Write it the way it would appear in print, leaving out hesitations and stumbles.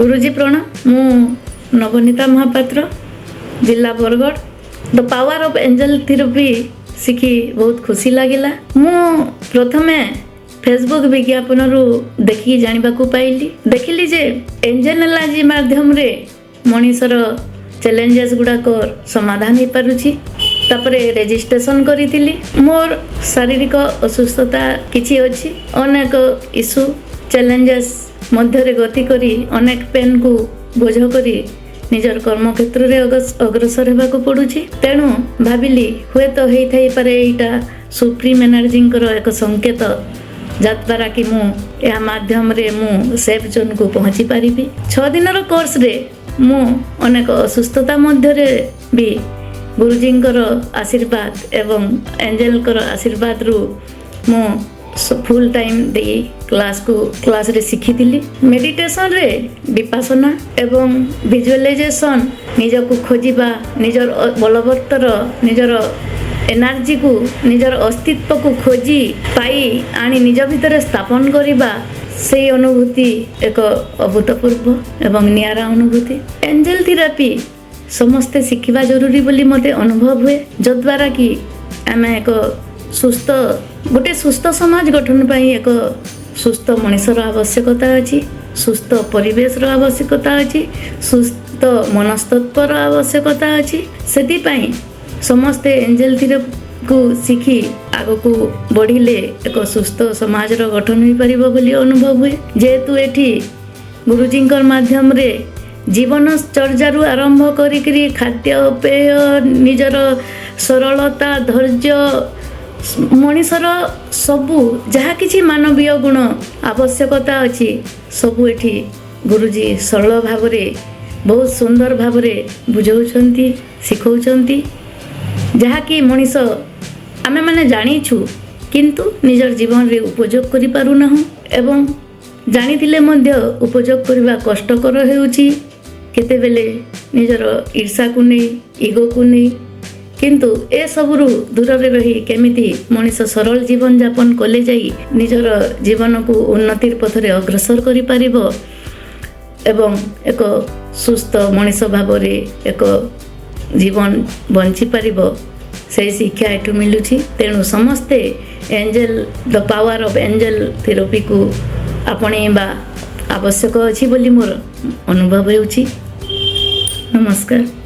ଗୁରୁଜୀ ପ୍ରଣାମ। ମୁଁ ନବନୀତା ମହାପାତ୍ର, ଜିଲ୍ଲା Bargarh. The power of angel therapy ଶିଖି ବହୁତ ଖୁସି ଲାଗିଲା। ମୁଁ ପ୍ରଥମେ ଫେସବୁକ୍ ବିଜ୍ଞାପନରୁ ଦେଖିକି ଜାଣିବାକୁ ପାଇଲି। ଦେଖିଲି ଯେ ଏଞ୍ଜେଲୋଜି ମାଧ୍ୟମରେ ମଣିଷର ଚ୍ୟାଲେଞ୍ଜେସ୍ ଗୁଡ଼ାକ ସମାଧାନ ହେଇପାରୁଛି। ତାପରେ ରେଜିଷ୍ଟ୍ରେସନ କରିଥିଲି। ମୋର ଶାରୀରିକ ଅସୁସ୍ଥତା କିଛି ଅଛି। ଅନେକ ଇସ୍ୟୁ, ଚ୍ୟାଲେଞ୍ଜେସ୍ ମଧ୍ୟରେ ଗତି କରି, ଅନେକ ପେନ୍କୁ ବୋଝ କରି ନିଜର କର୍ମକ୍ଷେତ୍ରରେ ଅଗ୍ରସର ହେବାକୁ ପଡ଼ୁଛି। ତେଣୁ ଭାବିଲି, ହୁଏତ ହେଇଥାଇପାରେ ଏଇଟା ସୁପ୍ରିମ୍ ଏନର୍ଜିଙ୍କର ଏକ ସଂକେତ, ଯାଦ୍ୱାରା କି ମୁଁ ଏହା ମାଧ୍ୟମରେ ମୁଁ ସେଫ୍ ଜୋନ୍କୁ ପହଞ୍ଚି ପାରିବି। 6 ଦିନର କୋର୍ସରେ ମୁଁ ଅନେକ ଅସୁସ୍ଥତା ମଧ୍ୟରେ ବି ଗୁରୁଜୀଙ୍କର ଆଶୀର୍ବାଦ ଏବଂ ଏଞ୍ଜେଲଙ୍କର ଆଶୀର୍ବାଦରୁ ମୁଁ ଫୁଲ୍ ଟାଇମ୍ ଦେଇ କ୍ଲାସ୍ରେ ଶିଖିଥିଲି। ମେଡ଼ିଟେସନରେ ବିପାସନା ଏବଂ ଭିଜୁଆଲାଇଜେସନ୍, ନିଜକୁ ଖୋଜିବା, ନିଜର ବଳବତ୍ତର, ନିଜର ଏନର୍ଜିକୁ, ନିଜର ଅସ୍ତିତ୍ୱକୁ ଖୋଜି ପାଇ ଆଣି ନିଜ ଭିତରେ ସ୍ଥାପନ କରିବା, ସେଇ ଅନୁଭୂତି ଏକ ଅଭୂତପୂର୍ବ ଏବଂ ନିଆରା ଅନୁଭୂତି। ଏଞ୍ଜେଲ ଥେରାପି ସମସ୍ତେ ଶିଖିବା ଜରୁରୀ ବୋଲି ମୋତେ ଅନୁଭବ ହୁଏ, ଯଦ୍ୱାରା କି ଆମେ ଏକ ସୁସ୍ଥ ଗୋଟେ ସୁସ୍ଥ ସମାଜ ଗଠନ ପାଇଁ ଏକ ସୁସ୍ଥ ମଣିଷର ଆବଶ୍ୟକତା ଅଛି, ସୁସ୍ଥ ପରିବେଶର ଆବଶ୍ୟକତା ଅଛି, ସୁସ୍ଥ ମନସ୍ତତ୍ଵର ଆବଶ୍ୟକତା ଅଛି। ସେଥିପାଇଁ ସମସ୍ତେ ଏଞ୍ଜେଲ ଥେରାପିକୁ ଶିଖି ଆଗକୁ ବଢ଼ିଲେ ଏକ ସୁସ୍ଥ ସମାଜର ଗଠନ ହୋଇପାରିବ ବୋଲି ଅନୁଭବ ହୁଏ। ଯେହେତୁ ଏଠି ଗୁରୁଜୀଙ୍କ ମାଧ୍ୟମରେ ଜୀବନଚର୍ଯ୍ୟାରୁ ଆରମ୍ଭ କରିକିରି ଖାଦ୍ୟପେୟ, ନିଜର ସରଳତା, ଧୈର୍ଯ୍ୟ, ମଣିଷର ସବୁ ଯାହା କିଛି ମାନବୀୟ ଗୁଣ ଆବଶ୍ୟକତା ଅଛି, ସବୁ ଏଠି ଗୁରୁଜୀ ସରଳ ଭାବରେ, ବହୁତ ସୁନ୍ଦର ଭାବରେ ବୁଝାଉଛନ୍ତି, ଶିଖାଉଛନ୍ତି, ଯାହାକି ମଣିଷ ଆମେମାନେ ଜାଣିଛୁ କିନ୍ତୁ ନିଜର ଜୀବନରେ ଉପଯୋଗ କରିପାରୁନାହୁଁ ଏବଂ ଜାଣିଥିଲେ ମଧ୍ୟ ଉପଯୋଗ କରିବା କଷ୍ଟକର ହେଉଛି କେତେବେଳେ, ନିଜର ଈର୍ଷାକୁ ନେଇ, ଇଗୋକୁ ନେଇ। କିନ୍ତୁ ଏସବୁରୁ ଦୂରରେ ରହି କେମିତି ମଣିଷ ସରଳ ଜୀବନଯାପନ କଲେ ଯାଇ ନିଜର ଜୀବନକୁ ଉନ୍ନତିର ପଥରେ ଅଗ୍ରସର କରିପାରିବ ଏବଂ ଏକ ସୁସ୍ଥ ମଣିଷ ଭାବରେ ଏକ ଜୀବନ ବଞ୍ଚିପାରିବ, ସେଇ ଶିକ୍ଷା ଏଠୁ ମିଳୁଛି। ତେଣୁ ସମସ୍ତେ the power of angel ଥେରାପିକୁ ଆପଣେଇବା ଆବଶ୍ୟକ ଅଛି ବୋଲି ମୋର ଅନୁଭବ ହେଉଛି। ନମସ୍କାର।